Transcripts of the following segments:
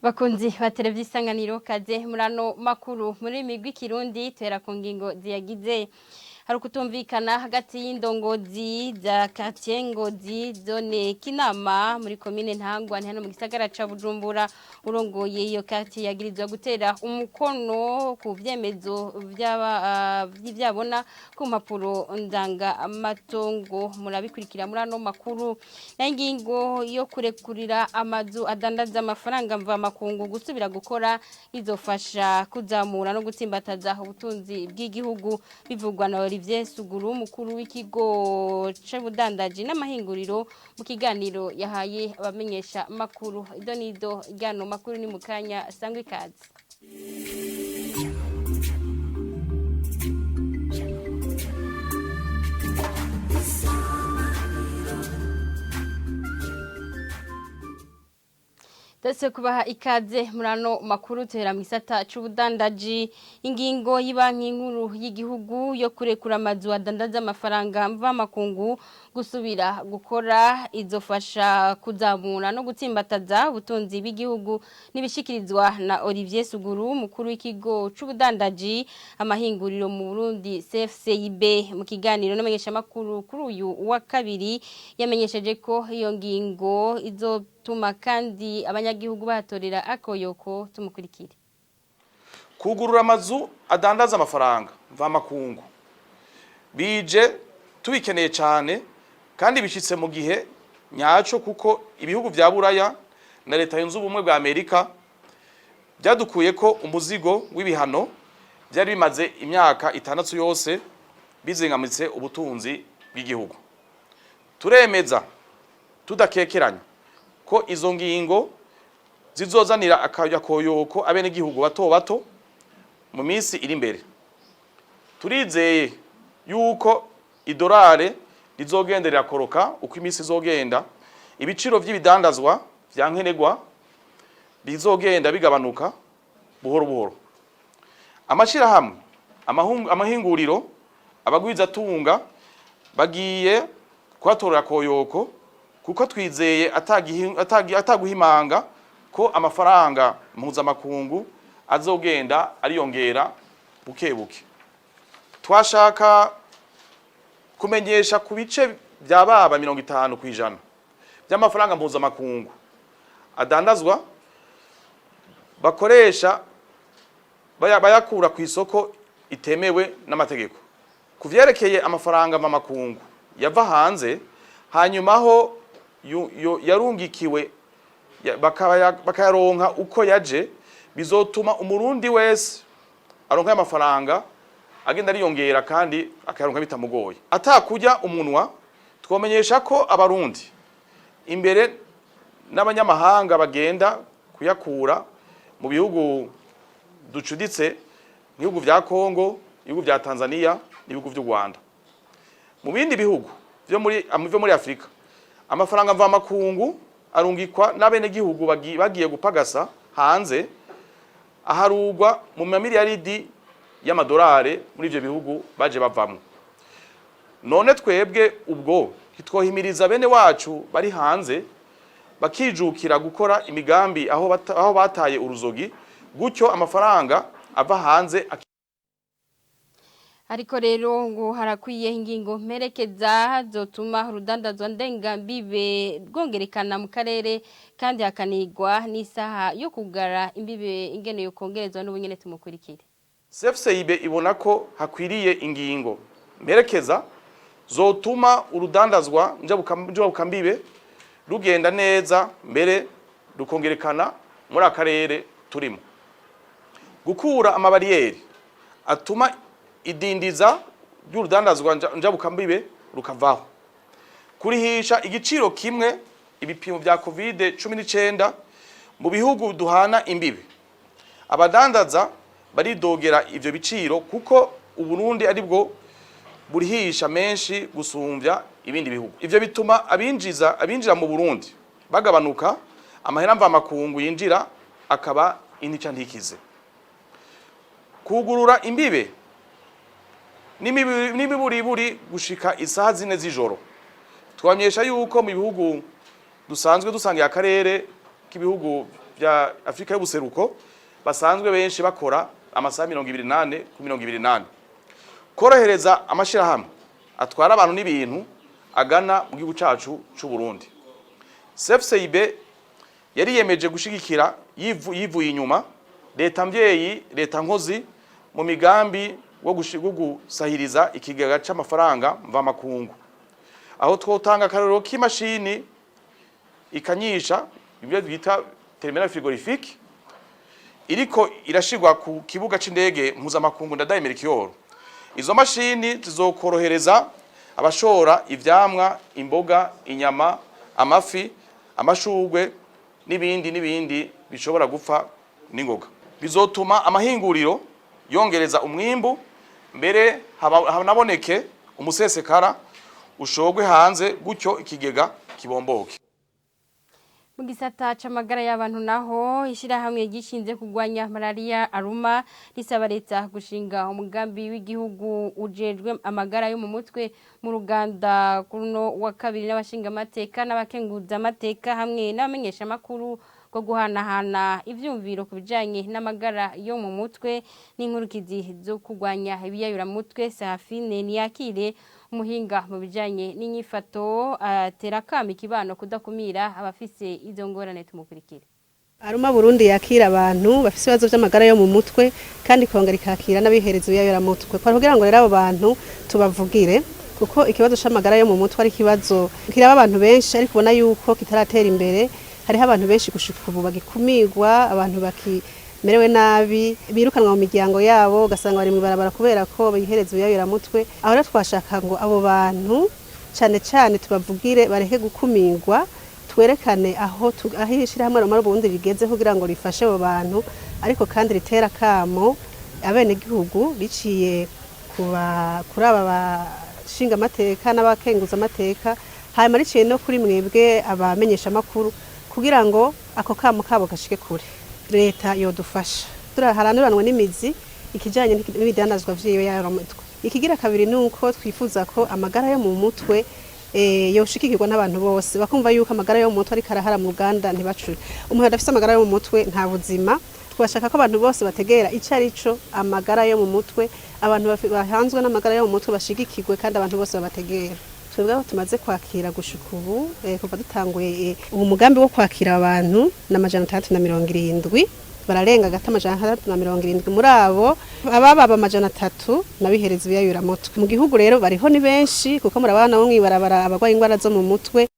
Bakunzi ba televiziyo Isanganiro, kaze murano makuru muri migwi Kirundi. Tuhera ku ngingo ziyagize. Hari ukutumvikana hagati y'indongozi za quartier Ngozi, zone Kinama, muri komine Ntahangwa, hano mu gisagara ca Bujumbura. Urongoye iyo quartier yagirizwa gutera umukono ku vyemezo vy'aba vy'ivyabona ku mpapuro ndanga amatongo. Murabikurikira muri ano makuru. Na ingingo yo kurekurira amazu adandaza amafaranga mva makungu gusubira gukora izofasha kuzamura no gutsimbataza ubutunzi bw'igihugu, bivugwa na Olivier Suguru, umukuru w'ikigo c'ubudandaji n'amahinguriro, mu kiganiro yahaye abamenyesha makuru. Ido nido ryano makuru ni mukanya, sangwa ikaze. Dese kubaha ikaze murano makuru, tuhera mu gisata c'ubudandaji. Ingingo y'ibanki nkuru y'igihugu yo kurekura amazu adandaza amafaranga mva makungu gusubira gukora izofasha kuzamura no gutsimbataza ubutunzi bw'igihugu, nibishikirizwa na Olivier Suguru, mukuru w'ikigo c'ubudandaji amahinguriro mu Burundi, CFCIB. Mu kiganiro n'amenyesha makuru kuri uyu wa kabiri, yamenyesheje ko iyo ngingo izo tuma kandi abanyagihugu bahatorera akoyoko. Tumukurikire. Kugurura amazu adandaza amafaranga mvamakungu bije tubikeneye cyane, kandi bishyitse mu gihe nyaco, kuko ibihugu vya Buraya na Leta Yunze Ubumwe bwa Amerika byadukuye ko umuzigo w'ibihano byari bimaze imyaka 6 yose bizingamitse ubutunzi bw'igihugu. Turemeza tudakekeranya ko izo ngingo zizozanira akayakoyoko abenegihugu bato bato mu minsi iri imbere. Turizeye yuko idolare rizogenda rirakoroka uko iminsi izogenda, ibiciro vy'ibidandazwa vya nkenerwa bizogenda bigabanuka buhoro buhoro. Amashirahamwe, amahinguriro, abagwizatunga bagiye kuhatorera koyoko, kuko twizeye ataguhimanga ko amafaranga mpuzamakungu azogenda ariyongera buke buke. Twashaka kumenyesha ku bice bya baba 50% by'amafaranga mpuzamakungu adandazwa bakoresha bayakura ku isoko itemewe n'amategeko. Ku vyerekeye amafaranga mvamakungu yava hanze, hanyuma aho yarungikiwe bakayaronka uko yaje, bizotuma Umurundi wese aronka amafaranga agenda ariyongera kandi akayaronka bitamugoye. Atakurya umunwa, twomenyesha ko Abarundi imbere n'abanyamahanga bagenda kuyakura mu bihugu ducuditse, ibihugu vya Kongo, ibihugu vya Tanzania n'ibihugu vy'u Rwanda. Mu bindi bihugu vyo muri Afrika, amafaranga mvamakungu arungikwa n'abenegihugu bagiye gupagasa hanze aharugwa mu mamiliyaridi y'amadolari muri ivyo bihugu baje bavamwo. None twebwe ubwo ntitwohimiriza bene wacu bari hanze bakijukira gukora imigambi aho bataye uruzogi, gutyo amafaranga ava hanze? Ariko rero ngo harakwiye ingingo mperekeza zotuma urudandazwa ndengambibe rwongerekana mu karere, kandi hakanigwa n'isaha yo kugara imbibe ingene yo kongerezwa n'ubunyene. Tumukurikire. CFCIB ibona ko hakwiriye ingingo mperekeza zotuma urudandazwa njabukambibe rugenda neza, mbere rukongerekana muri akarere turimo. Gukura amabariyeri atuma idindiza ry'urudandazwa njabukambibe rukavaho, kurihisha igiciro kimwe ibipimo vya COVID 19 mu bihugu duhana imbibe. Abadandaza baridogera ivyo biciro, kuko Uburundi ari bwo burihisha menshi gusumvya ibindi bihugu. Ivyo bituma abinjira mu Burundi bagabanuka, amahera mvamakungu yinjira akaba intica ntikize. Kugurura imbibe n'imiburiburi gushika isaha 4 z'ijoro. Twamenyesha yuko mu bihugu dusanzwe dusangiye akarere k'ibihugu vya Afrika y'ubuseruko basanzwe benshi bakora amasaha 24 ku 24. Korohereza amashirahamwe atwara abantu n'ibintu agana mu gihugu cacu c'u Burundi. CFCIB yariyemeje gushigikira yivuye inyuma leta mvyeyi, leta nkozi, mu migambi wo gusahiriza ikigega c'amafaranga mvamakungu, aho twotanga akarorero k'imashini ikanyisha, ibyo bita terminal frigorifique, iriko irashirwa ku kibuga c'indege mpuzamakungu Ndadaye Melchior. Izo mashini zizokorohereza abashora ivyamwa, imboga, inyama, amafi, amashurwe n'ibindi n'ibindi bishobora gupfa n'ingoga. Bizotuma amahinguriro yongereza umwimbu, mbere hanaboneke umusesekara ushogwe hanze, gutyo ikigega kibomboke. Mu gisata c'amagara y'abantu naho, ishirahamwe gishinze kurwanya malaria Aruma risaba leta gushinga umugambi w'igihugu ujejwe amagara yo mu mutwe. Mu ruganda kuno wa kabiri n'abashinga amateka n'abakenguza amateka hamwe n'abamenyesha makuru rwo guhanahana ivyumviro ku bijanye n'amagara yo mu mutwe n'inkurukizi zo kurwanya ibiyayuramutwe, Safine Niyakire, umuhinga mu bijanye n'inyifato, atera akamo ikibano kudakumira abafise izo ngorane. Tumukurikire. Aruma Burundi yakira abantu bafise ibibazo vy'amagara yo mu mutwe, kandi ikongera ikakira n'abihereza ibiyayuramutwe, kwa kugira ngo rero abo bantu tubavugire, kuko ikibazo c'amagara yo mu mutwe ari ikibazo kiraba abantu benshi, ariko ubona yuko kitaratera imbere. Hariho abantu benshi gushika ubu bagikumirwa, abantu bakimerewe nabi, birukanwa mu miryango yabo, ugasanga bari mw'ibarabara kubera ko bihereza ibiyayuramutwe. Aho rero twashaka ngo abo bantu cane cane tubavugire, bareke gukumirwa, twerekane aho ishirahamwe Aruma Burundi rigeze kugira ngo rifashe abo bantu, ariko kandi ritera akamo abenegihugu biciye kuri aba bashinga amateka n'abakenguza amateka, hanyuma riciye no kuri mwebwe abamenyesha amakuru, kugira ngo ako kamo kabo gashike kure. Leta yodufasha turaharanduranwa n'imizi ikijanye n'ibidandazwa vy'ibiyayuramutwe. Ikigira kabiri nuko twifuza ko amagara yo mu mutwe yoshikikirwa n'abantu bose, bakumva yuko amagara yo mu mutwe ariko arahara mu Ruganda. Ntibacure umuntu adafise amagara yo mu mutwe, nta buzima. Twashaka ko abantu bose bategera ico arico amagara yo mu mutwe, abantu bahanzwe n'amagara yo mu mutwe bashigikirwe, kandi abantu bose babategera. Twebwe aho tumaze kwakira gushika ubu, kuva dutanguye ubu mugambi wo kwakira abantu, na 670, bararenga gata 670. Muri abo abababa 300 nabihereza ibiyayuramutwe mu gihugu rero bariho ni benshi, kuko murabana bo mwibarabara abagwaye ingwara zo mu mutwe.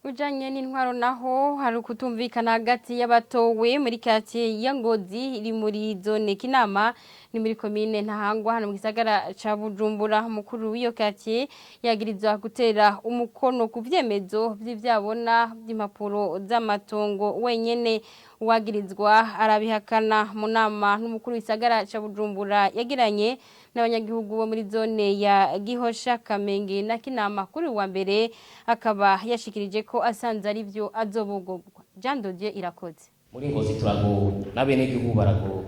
Ujanye n'intwaro naho, hari ukutumvikana hagati y'abatowe muri quartier ya Ngozi iri muri zone Kinama, ni muri komine Ntahangwa hano mu gisagara ca Bujumbura. Umukuru w'iyo quartier yagirizwa gutera umukono ku vyemezo vy'ivyabona vy'impapuro z'amatongo wenyene. Uwagirizwa arabihakana. Mu nama n'umukuru w'isagara ca Bujumbura yagiranye n'abanyagihugu bo muri zone ya Gihosha, Kamenge na Kinama kuri wa mbere, akaba yashikirije ko asanze ari byo azobogorwa. Jean Dodier Irakoze. Muri Ngozi turagowe, n'abenegihugu baragowe,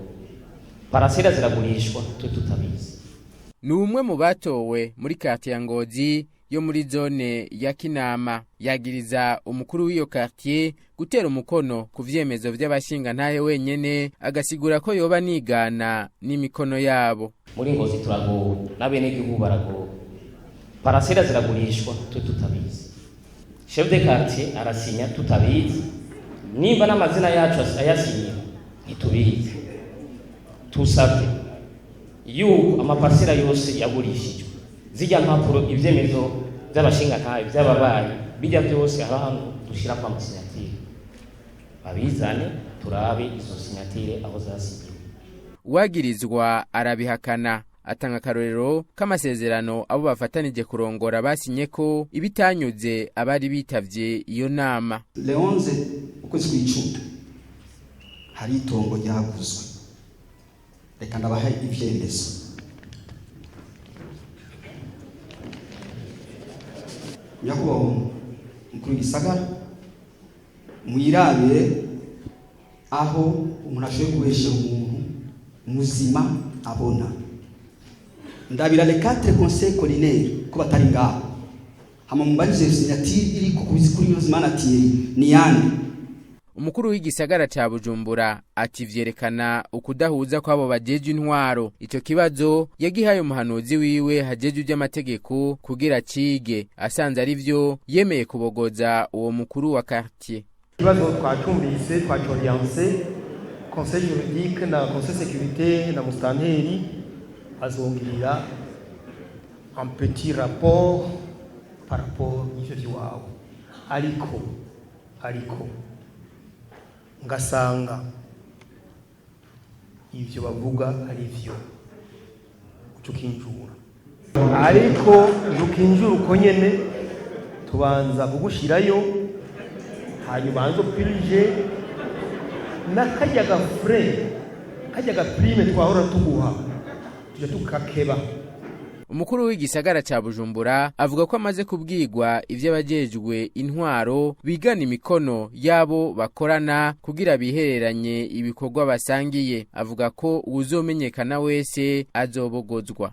parasera ziragurishwa twe tutabizi. Ni umwe mu batowe muri quartier ya Ngozi yo muri zone ya Kinama, yagiriza umukuru w'iyo quartier gutera umukono ku vyemezo vy'abashingantahe wenyene, agasigura ko yoba nigana n'imikono yabo. Muri Ngozi turagowe, n'abenegihugu baragowe, parasera ziragurishwa twe tutabizi, chef de quartier arasinya tutabizi, nimba n'amazina yacu ayasinya ntitubizi. Tusabye yuko amaparsera yose yagurishijwe, zijya mpapuro, ivyemezo by'abashingantahe by'ababaye bijya byose, hari ahantu dushyirako amasinyatire, babizane turabe izo sinyatire aho zasinyiwe. Uwagirizwa arabihakana, atanga akarorero k'amasezerano abo bafatanije kurongora basinye ko ibitanyuze abari bitavye iyo nama. Le 11 ukwezi kw'icumi hari itongo ryaguzwe. Reka ndabahe ivyemezo. Nyakubahwa mukuru w'igisagara, mwirabire aho umuntu ashoboye kubeshera umuntu muzima abona. Ndabira les quatre conseils collinaires ko batari ngaho, hama mumbarize signature iriko kuri Bizimana Thierry ni yande. Umukuru w'igisagara ca Bujumbura ati vyerekana ukudahuza kw'abo bajejwe intwaro. Ico kibazo yagihaye umuhanuzi wiwe hajejwe ivy'amategeko kugira cige, asanze ari vyo yemeye kubogoza uwo mukuru wa quartier. Ikibazo twacumbise, twacyoriyanse conseil juridique na conseil sécurité na mustanteri, azongirira un petit rapport par rapport y'ivyo vy'iwawe, ariko ngasanga ivyo bavuga ari vyo, uca ukinjura, ariko ntukinjura uko nyene, tubanza kugushirayo, hanyuma hanze upirije n'akarya gafure, karya gaprime twahora tuguha, tujya tukakeba. Umukuru w'igisagara ca Bujumbura avuga ko amaze kubwirwa ivy'abajejwe intwaro bigana imikono yabo bakorana kugira bihereranye ibikorwa basangiye. Avuga ko uwuzomenyekana wese azobogozwa.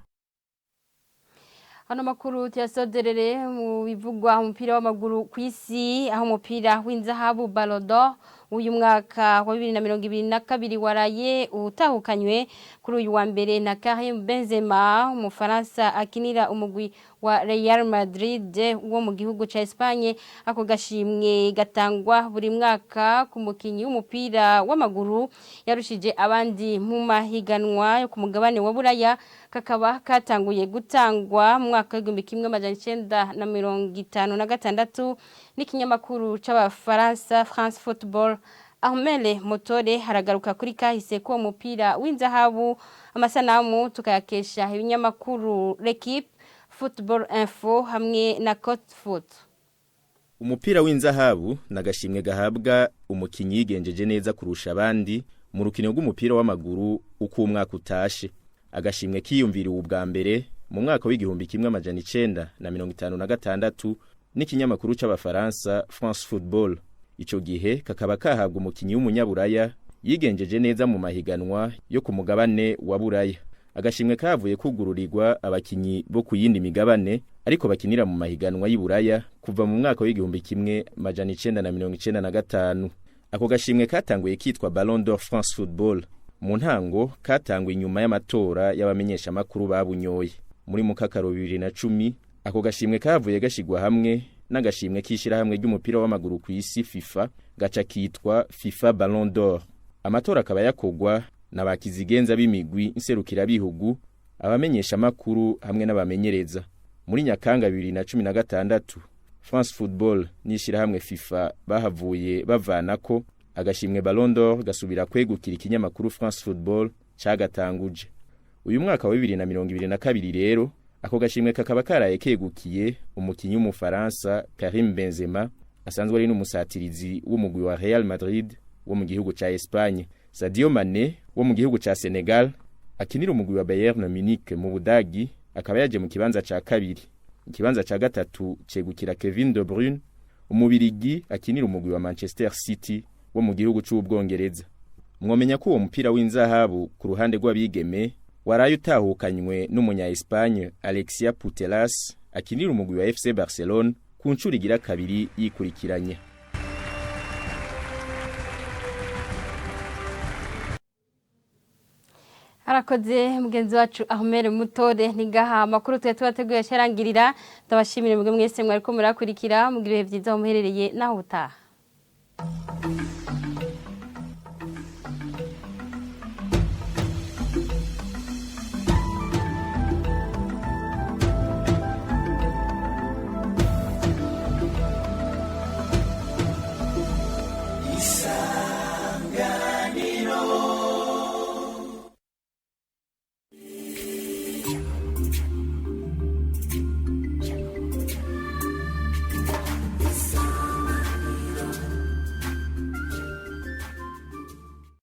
Hano makuru tuyasozerere mu bivugwa umupira w'amaguru ku isi, aho umupira w'inzahabu Ballon d'Or uyu mwaka wa 2022 waraye utahukanywe kuri uyu wa mbere na Karim Benzema, umufaransa akinira umugwi wa Real Madrid wo mu gihugu ca Espagne. Ako gashimwe gatangwa buri mwaka ku mukinyi w'umupira w'amaguru yarushije abandi mu mahiganwa yo ku mugabane wa Buraya, kakaba katanguye gutangwa mu mwaka w'1956 n'ikinyamakuru c'abafaransa France Football. Ahmele Motore haragaruka kuri kahise ko umupira w'inzahabu, amasanamu tukayakesha ibinyamakuru L'Equipe, Football Info hamwe na Cote Foot. Umupira w'inzahabu nagashimwe gahabwa umukinyi yigenjeje neza kurusha abandi mu rukino rw'umupira w'amaguru uko umwaka utashe. Agashimwe kiyumviriwe ubwa mbere mu mwaka w'1956 n'ikinyamakuru c'abafaransa France Football. Ico gihe kakaba kahabwa umukinyi w'umunyaburaya yigenjeje neza mu mahiganwa yo ku mugabane wa Buraya. Agashimwe kavuye kugururirwa abakinyi bo ku yindi migabane ariko bakinira mu mahiganwa y'Iburaya kuva mu mwaka w'1995. Ako gashimwe katanguye kitwa Ballon d'Or France Football. Mu ntango katanguye inyuma y'amatora y'abamenyesha makuru babunyoye. Muri mukakaro 2010 ako gashimwe kavuye gashigwa hamwe n'agashimwe k'ishirahamwe ry'umupira w'amaguru ku isi FIFA, gaca kitwa FIFA Ballon d'Or. Amatora akaba yakogwa na bakizigenza b'imigwi nserukirabihugu, abamenyesha makuru hamwe n'abamenyereza. Muri Nyakanga 2016 France Football n'ishirahamwe FIFA bahavuye bavanako agashimwe Ballon d'Or, gasubira kwegukira ikinyamakuru France Football cagatanguje. Uyu mwaka wa 2022 rero ako gashimwe kakaba karaye kegukiye umukinyi w'umufaransa Karim Benzema, asanzwe ari n'umusatirizi w'umugwi wa Real Madrid wo mu gihugu ca Espagne. Sadio Mane wo mu gihugu ca Senegal akinira umugwi wa Bayern Munich mu Budagi akaba yaje mu kibanza ca kabiri. Ikibanza ca gatatu cegukira Kevin De Bruyne, umubirigi akinira umugwi wa Manchester City wo mu gihugu c'Ubwongereza. Mwomenya ko uwo mupira w'inzahabu ku ruhande rw'abigeme waraye utahukanywe n'umunya Espagne Alexia Putellas akinira umugwi wa FC Barcelone ku ncuro igira kabiri yikurikiranye. Arakoze mugenzi wacu Ahmed Mutore. Nigaha amakuru twe tubateguye cyarangirira. Ndabashimire mwese mwariko murakurikira, mugira ibihe byiza aho muherereye naho utaha.